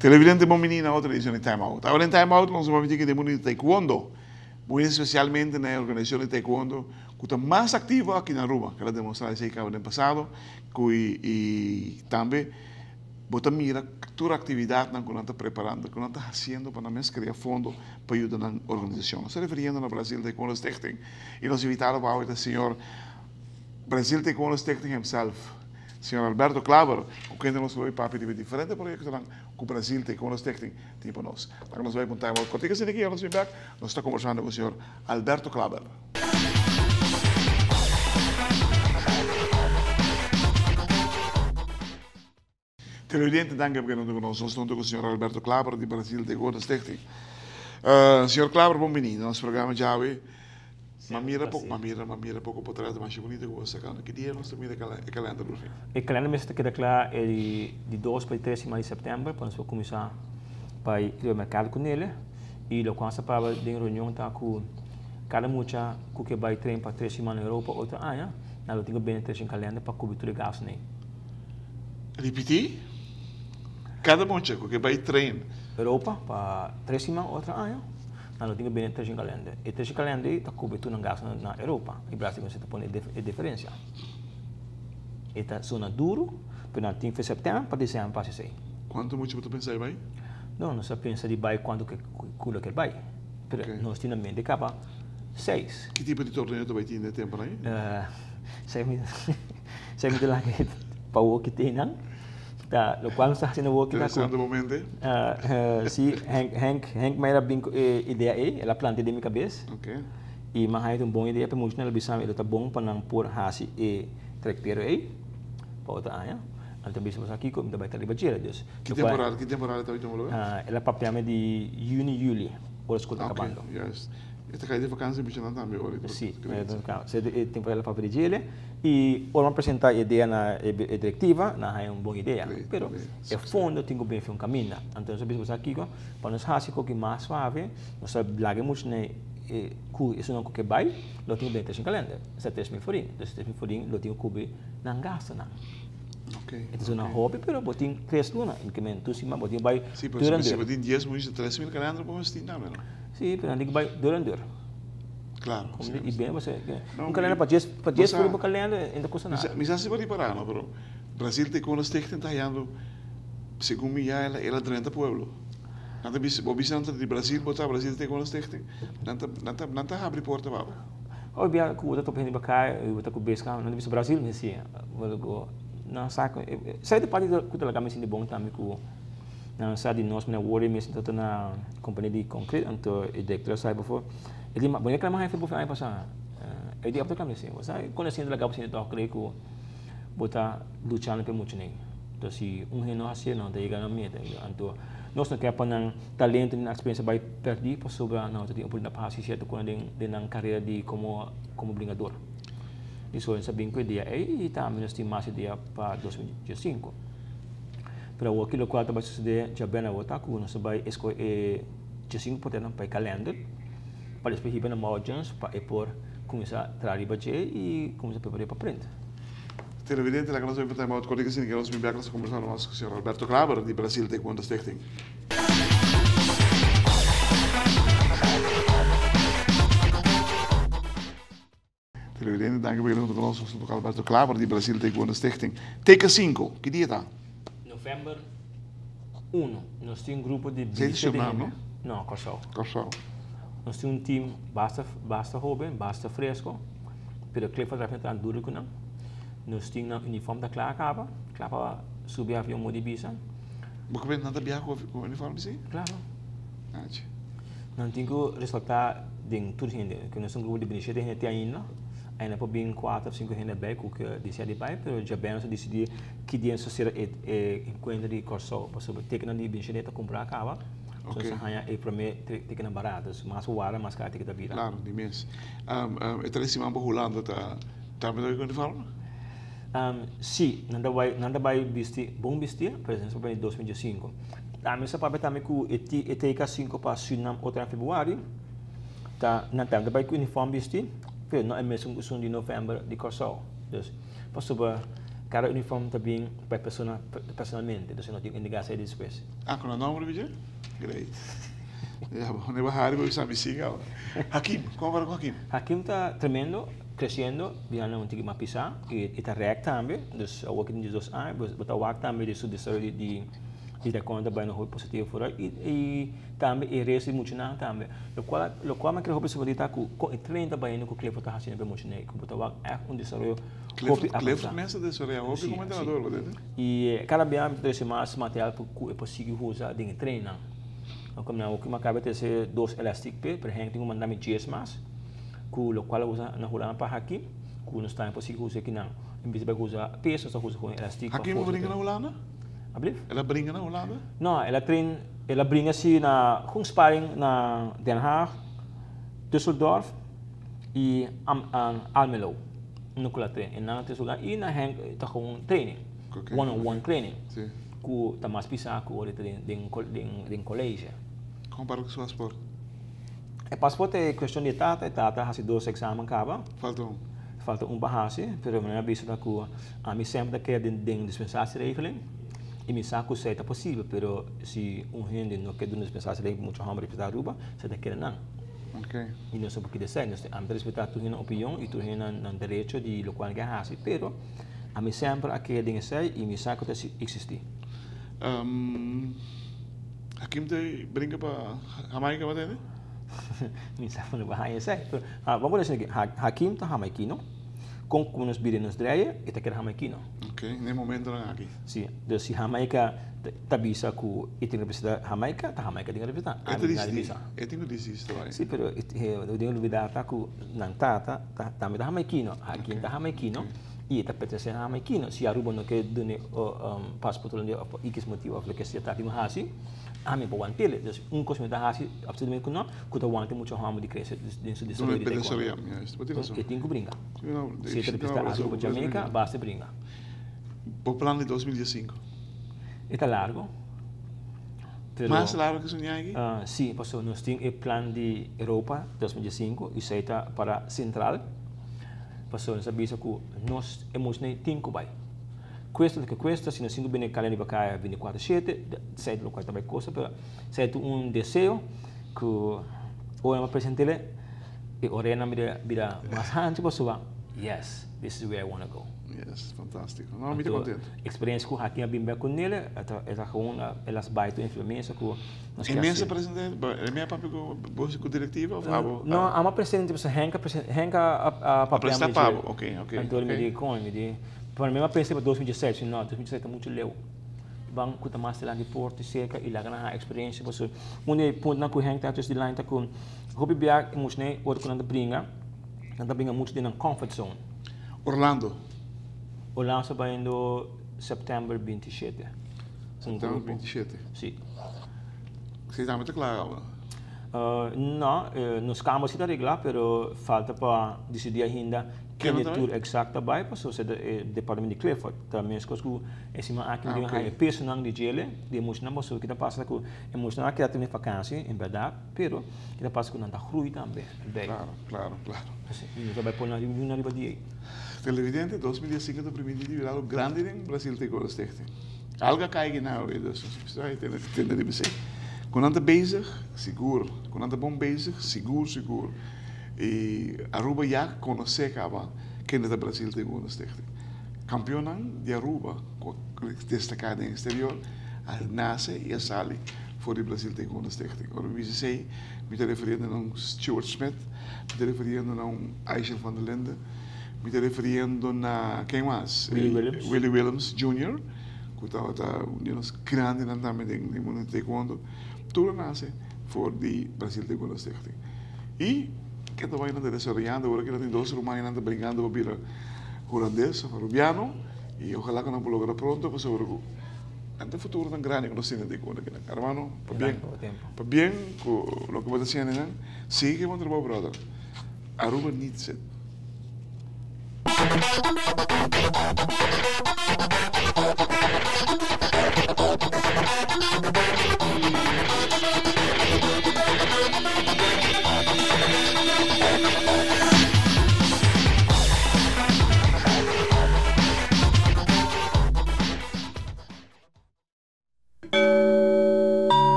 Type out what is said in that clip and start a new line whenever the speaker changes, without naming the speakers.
Televidente bon bini na otro edicion di Time Out. Awor den Time Out nos a papia den mundo di taekwondo, muy especialmente na e organisacion di taekwondo cu ta mas activo aki na Aruba, cu el a demostra esey caba den pasado cu y tambe bo ta mira tur actividadnan cu nan ta preparando, cu nan ta haciendo pa nan mes crea fondo pa yuda nan organisacion. Nos ta refiriendo na Brazil Taekwondo Stichting y nos invitado pa awe ta señor Brazil Taekwondo Stichting himself, Señor Alberto Klaber, cu kende nos lo bay papia riba e diferente proyectonan cu Brazil Taekwondo Stichting tin pa nos. Laga nos bay pa un time out cortico asina aki, nos bin bek, nos ta conversando cu señor Alberto Klaber. Televidente, danki pa keda hunto cu nos. Nos ta hunto cu señor Alberto Klaber di Brazil Taekwondo Stichting. Señor Klaber, bon bini na nos programa djawe. Ma mira poko, ma mira, ma mira poko potret masha bunita ku bo saka. Ki dia nos ta mira e kalender por fin?
E kalender mester ta keda kla e di dos pa di tres siman di sèptèmber pa nos por kuminsá bai riba merkado ku nele. I lokual nos ta paba den reunion ta ku kada mucha ku ke bai tren pa tres siman na Europa otro aña, nan lo tin ku bini tres den kalender pa kubri tur e gastunan ei.
Ripití, Kada mucha ku ke bai tren.
Europa pa tres siman otro aña. Nan lo tin ku bini e trece kalender. E trece kalender ei ta kubri tur nan gastunan na Europa. I Brasil mester ta pone e diferensia. E ta sona duru, pero nan tin fe sèptèmber pa desèmber pa hasi esei.
Kuantu mucha bo ta pensa di bai?
No, nos ta pensa di bai kuantu ku lo ke bai. Pero nos tin na mente kaba seis.
Ki tipo di torneo ta bai tin den e tempunan ei?
Esei mi esei mi ta laga pa woki te nan. Ta lokual nos ta hasiendo woki ta ku.
Interesante bo mente.
Si, Henk, Henk, Henk Meijer a bin ku e idea ei, el a plantia den mi kabes. I mi a haña ta un bon idea, pero muchu nan a bisa mi e lo ta bon pa nan por hasi e trekpero ei pa otro aña. Anto mi bisa bo sa kiko, mi ta bai ta riba djere. Dus,
Ki temporada, ki temporada ta bai tuma lugar?
El a papia mi di yüni, yüli, ora skol ta kabando.
Ok, juist. E ta kai di vakansi muchu nan tambe ora.
Si, e temporada el a papia di djele. I ora mi a presenta e idea na e direktiva, nan haña un bon idea. Pero e fondo tin ku bin fi un kaminda. Anto nos a bisa bo sa kiko, pa nos hasi koki mas suave, nos ta laga e muchanan ku esunnan ku ke bai, lo tin ku bini 3000 kalender, esta 3000 forin. Entonces 3000 forin lo tin ku kubri nan gastunan. E ta suna hopi, pero bo tin tres luna, en ke men tur siman bo tin ku bai
Si, pero si bo tin dies mucha, 3000 kalender bo mester tin tambe, no?
Si, pero nan tin ku bai dor en dor.
Claro.
Como y bien pues un kalender pa dies pa dies por kalender en ta custa nada.
Mi sa si bo ripara no pero Brasil te con stichting ta hayando segun mi ya el a drenta pueblo. Nan ta bisa bo bisa nan ta di Brasil bo ta Brasil te con stichting nan ta nan ta nan ta habri porta pa bo.
Hopi bia cu bo ta topa hende bacay y bo ta cu besca nan ta bisa Brasil mi si bo nan sa cu sa ta parti cu ta laga mi sinti bon tambe cu nan sa di nos mi na worry mi ta na compania di concrete anto e director a sa before. E di, ma bo no klama hefe bo fin aña pasá? E di, abo ta klama esei. Bo sa, kon e sinti laga bo sinti tòg krei ku bo ta luchando pa e muchanan. Enton si un hende no hasié, nan ta yega na meta. Anto nos no ke pa nan talento ni nan eksperensia bai pèrdí pasobra nan no ta tin oportunidat pa hasi sierto kos den nan karera di komo komo bringador. I so nos a bin ku e idea ei i tambe nos tin mas idea pa 2015. Pero awor ki lokual ta bai sosodé djaben awor ta ku nos ta bai eskohe e 15 portenan pa e kalender pa despues hiba na Mount Jones pa e por kuminsá traha riba dje i kuminsá prepar'é pa print.
Televidente, laga nos bai pa time out kòrtiku asina ke nos bin bèk nos ta kombersando mas ku señor Alberto Klaber di Brasil Taekwondo Stichting. Televidente, danki pa keda huntu ku nos. Nos ta toka Alberto Klaber di Brasil Taekwondo Stichting. Teka sinku, ki dia ta?
November uno. Nos tin un grupo di
Esei ta
27
Surinam,
hende.
no?
No, Kòrsou.
Kòrsou.
Nos tin un team basta basta hoben, basta fresco, pero Clifford ta traha duro ku nan. Nos tin nan uniform ta kla kaba, kla pa subi avion mo di bisa.
Bo ke nan ta biaha ku uniform si?
Klaro.
Achi.
Nan tin ku resaltá den tur hende, ku nos un grupo di binti-shete hende te ainda, ainda por bin kuater of sinku hende bai ku ke deseá di bai, pero djaben nos a disidí ki dia nos ta sera e e enkuentro di Kòrsou, pasobra tekennan di binti-shete ta kumprá kaba, so nos a haña e promé tekennan barato, dus mas bo warda mas kara teken ta bira.
Klaro, di mes. E tres siman pa Hulanda ta tambe ta bai ku uniforme?
Si, nan ta bai, nan ta bai bisti bon bisti, por ehempel pa 2015. Ami sa papia tambe ku e ti e TK 5 pa Surinam otro na februari, ta nan tambe ta bai ku uniform bisti, pero no e mesun ku esun di november di Kòrsou. Dus, pasobra kada uniform ta bin pa e persona personalmente, dus no tin ku indiká esei despues.
Ah, ku nan nòmber bidje? Great. Ya bo, ne baha ariba bisa mi siga awe. Hakim, kon a ku Hakim?
Hakim ta tremendo. Creciendo, bira un tiki mas pisa y e ta rek tambe, dus awor ki tin diesdos aña, bo ta wak tambe di su desaroyo di di taekwondo ta bai hopi positivo vooruit y y tambe e resto di muchanan tambe. Locual locual mi a kere hopi sorprendí ta cu con e train ta bayendo cu Clifford ta haciendo pa e muchanan cu bo ta wak echt un desaroyo hopi
avansa. Clifford mes ta desaroya hopi como entrenador, bo tende?
Y cada bia mi ta trece mas material cu e por sigui usa den e trainnan. Como awor mi a caba di trece dos elastic p'e, pero Henk tin cu manda mi dies mas. Ku lokual a usa na Hulanda pa haki, ku nos tambe por sigui usa akinan. En bes di bai usa peso, nos ta usa kon elastik pa
Hakim a
forsa.
bringa na Hulanda?
Ablief?
El a bringa na Hulanda?
No, el a train, el a bringa si na un sparring na Den Haag, Düsseldorf i Almelo. No ku el a train. E nan a tres lugar i na Henk ta gewoon training.
Ok.
One on one training.
Si.
Ku ta mas pisá ku ora e ta den den koleje.
Kon para ku su pasport?
E paspoort ta e cuestion di e tata, e tata a haci dos examen caba.
Falta un.
Falta un pa haci, pero mi a bisa ta cu ami semper ta kere den dispensatieregeling y mi sa cu esey ta posibel, pero si un hende no ke duna dispensatieregeling pa mucha homber representa Aruba, esey ta kere nan.
Okay.
Y nos no por kita esey, nos ami ta respeta tur hende nan opinion y tur hende nan derecho di locual nan ke haci, pero ami semper a kere den esey y mi sa cu ta existi.
Hakim ta brinca pa Jamaica bo tende?
Mi sa no por haña esei. Pero bo por esaki, Hakim ta hamaikino, kon ku nos bira nos dreie e ta keda hamaikino.
Ok, n'e momentonan aki.
Si, dus si Jamaica ta bisa ku e tin representa Jamaica, ta Jamaica tin representa.
E ta disidi, e tin ku disidi si ta bai.
Si, pero bo tin ku lubida ta ku nan tata tambe ta hamaikino, Hakim ta hamaikino. I e ta pertenesé na hamaikino. Si Aruba no ke dun'e paspoort holandés òf pa ikis motibu òf loke sea ta tin hasi, ami por want'el. Dus un kos mi ta hasi apsolutamente ku no, ku ta wanta mucha hòmber di krese den su desaroyo di taekwondo. E tin ku bringa. Si e ta representá Aruba, Jamaica, basta e bringa.
Bo plan di 2015?
E ta largo.
Mas largo ku soñá aki?
Si, pasobra nos tin e plan di Europa 2015 i esei ta para sentral. Pasobra nos a bisa ku nos e muchanan tin ku bai. Kuesta loke kuesta, si nos tin ku bini kale riba kaya 24 shete, esei ta lokual ta bai kosta, pero esei ta un deseo ku ora mi a present'el e orenan bira bira mas hanchu pasobra yes, this is where I wanna go.
Yes, fantástiko. No, mi ta kontento.
Eksperensia ku Hakim a bin bek ku nel, e ta gewoon e las bai tur influensia ku
Nos E mes a presenta e mes a papia ku bo ku direktiva of abo?
No, amo a presenta pasobra Henk a presenta Henk a papia
mi dje. Ok, ok.
Anto mi di kon mi di pero mi a pensa pa 2016 no 2016 ta muchu leu ban ku ta mas dilanti porta serka i laga nan haña eksperensia pasobra un di e puntonan ku Henk ta tues di line ta ku hopi bia e muchanan ora ku nan ta bringa nan ta bringa muchu den nan comfort zone.
Orlando.
Orlando ta bayendo september 27.
September 27.
Si.
Si tambe ta kla awe?
No, nos kamba si ta regla, pero falta pa disidí ainda ken e tur eksakt ta bai, pasobra esei ta e departamento di Clifford. Ta meskos ku e siman aki mi tin haña e pesonan di djele, di e muchanan, pasobra ki ta pasa ta ku e muchanan a keda tene fakansi, en bèrdat, pero ki ta pasa ku nan ta grui tambe bei.
Klaro, klaro, klaro.
I nos ta bai pone nan riba di ei.
Televidente, 2015 ta primintí di bira algu grandi den Brasil Taekwondo Stichting. Algu a kai aki na oe, dus nos mester bai tende tende riba esei. Ku nan ta bezig, sigur. Ku nan ta bon bezig, sigur sigur. I Aruba ya konosé kaba kende ta Brasil Taekwondo Stichting. Kampionnan di Aruba ku a destaká den eksterior a nase i a sali for di Brasil Taekwondo Stichting. Ora mi bisa esei, mi ta referiendo na un Stuart Smith, mi ta referiendo na un Aishel van der Linde, Mi ta referiendo na ken mas?
Willy Willems.
Willy Willems Junior, ku tabata un di nos grandenan tambe den den mundo di taekwondo. Tur a nase for di Brasil Taekwondo Stichting. I ke ta bai nan ta desaroyando awor aki nan tin dos ruman i nan ta brinkando pa bira hulandes of arubiano i ojalá ku nan por logra pronto pasobra ku nan ta futuro tan grandi ku nos tin den taekwondo akinan. Hermano, pabien, pabien ku loke bo ta hasiendo nan. Sigui ku e bon trabou brother. Aruba needs it.